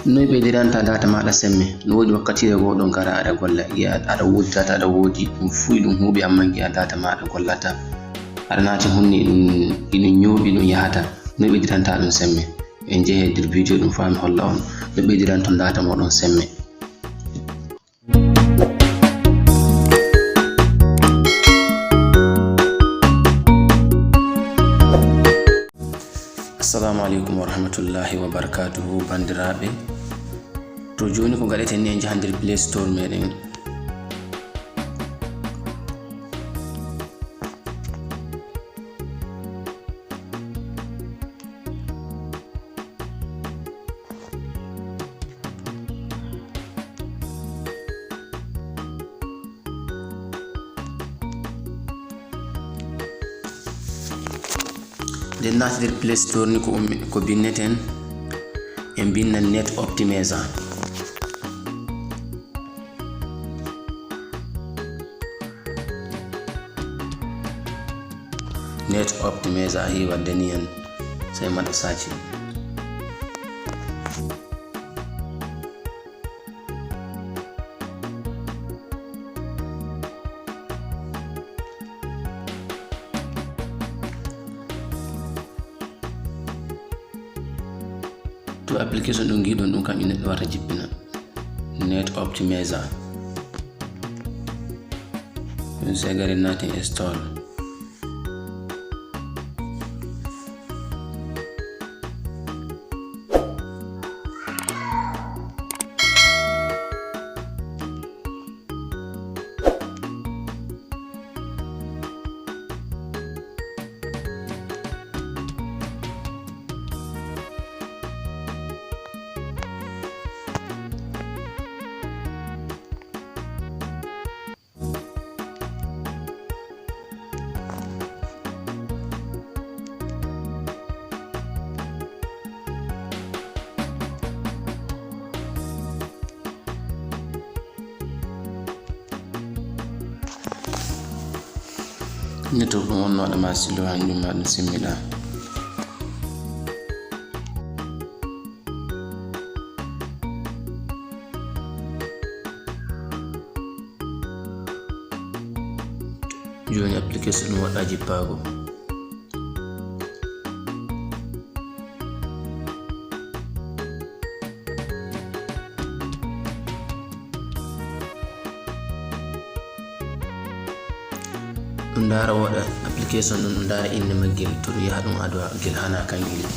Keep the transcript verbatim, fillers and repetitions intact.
Noy ɓeydiranta data maɗa semme? No woodi wakkatiire goo ɗon gara aɗa golla, giya aɗa woodi data, aɗa woodi ɗum fuu, ɗum huuɓi, ammaa giya data maɗa gollata. Aɗa naati hunni ɗum, iɗum ñooɓi, ɗum yahata. Noy ɓeydiranta ɗum semme? En njehe nder video ɗum faa mi holla on no ɓeydiranton data moɗon semme. Assalamu aleykum wa rahmatullahi wa barakatuhu, banndiraaɓe. To jooni ko gaɗeten ni, en njaha nder Play Store meɗen. Nden naati nder Play Store ni ko ummi-, ko binneten, en binna Net Optimizer. Net Optimizer a heɓi waɗde ni en, sey mbaɗa search. To application ɗum ngiɗon ɗum, kanƴum neɗɗo wata jippina. Net Optimizer. Ɗum sey garen naati install. Network ɗum wonno waɗa ma silo, hanjum ma ɗum simmiɗa. Jooni application ɗum waɗa jippaago. Ɗum ndaara woɗa application ɗum, ɗum ndaara innde maggel, to ɗum yaha ɗum adowa gel hana kangel.